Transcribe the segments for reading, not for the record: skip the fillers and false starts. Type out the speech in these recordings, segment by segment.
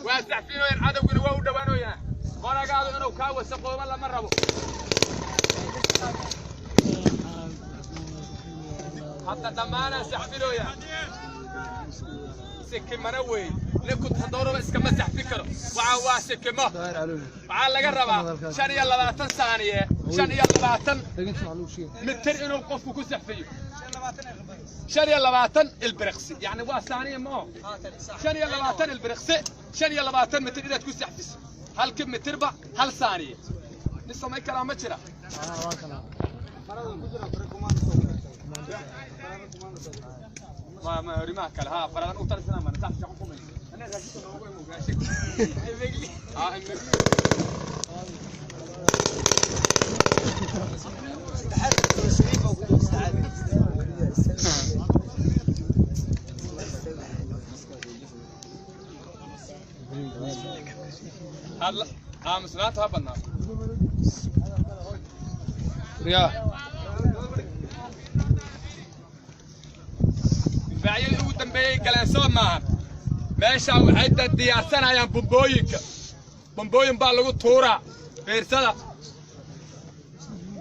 Waa saxfinooyan, cadowguna waa u dhowaanoyaan. Qoragaadu inuu kaa wasaqooba lama rabo. Hadda dhammaanaa saxfinooyaan, sikimana weey. Ninku tadowraba iskama saxfi karo. Waxaa waa sikimo. Waxaa laga rabaa 25 saaniye, 25 mitir inuu qofku ku saxfiyo, 25 ilbiriqsi. Yani waa saaniye ma oo 25 ilbiriqsi, 25 mitir inaad ku saxfiso, halkii mitirba hal saaniye. Nin samayn karaa ma jira. Ma horimaha kale ha faradan u tarsana mana sax shaqo kumayso. Ana raashinka noogu imo raashinka ha imegli. Hadla aamusnaanta ha badnaato. Riyaa difaacyadii ugu dambeeyey galeen soo maahan. Meeshaan waxay diyaarsanayaan bombooyinka. Bombooyin baa lagu tuuraa. Fiirsada,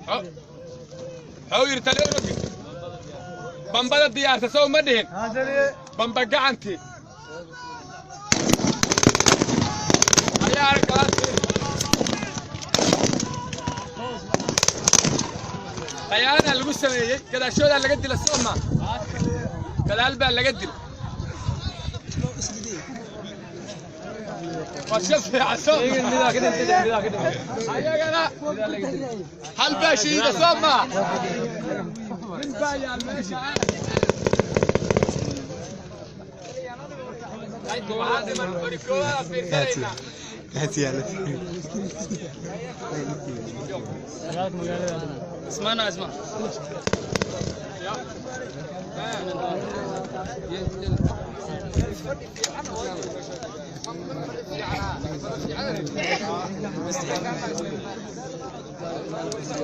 wuxuu yidhi taliyonogi bambada diyaarsa sow ma dhihin bamba gacantii ayaa arag gadaal. Khayaanaa lagu sameeyey, gadaashoodaa laga dila soo maa, gadaal baa laga dila. Waa shil fiican soo ayagana hal baa shiida soo maa, nin baa yaal meesha. Waxaa dhiman qori koowaad fiirsanaynaa. اسمعنا اسمع.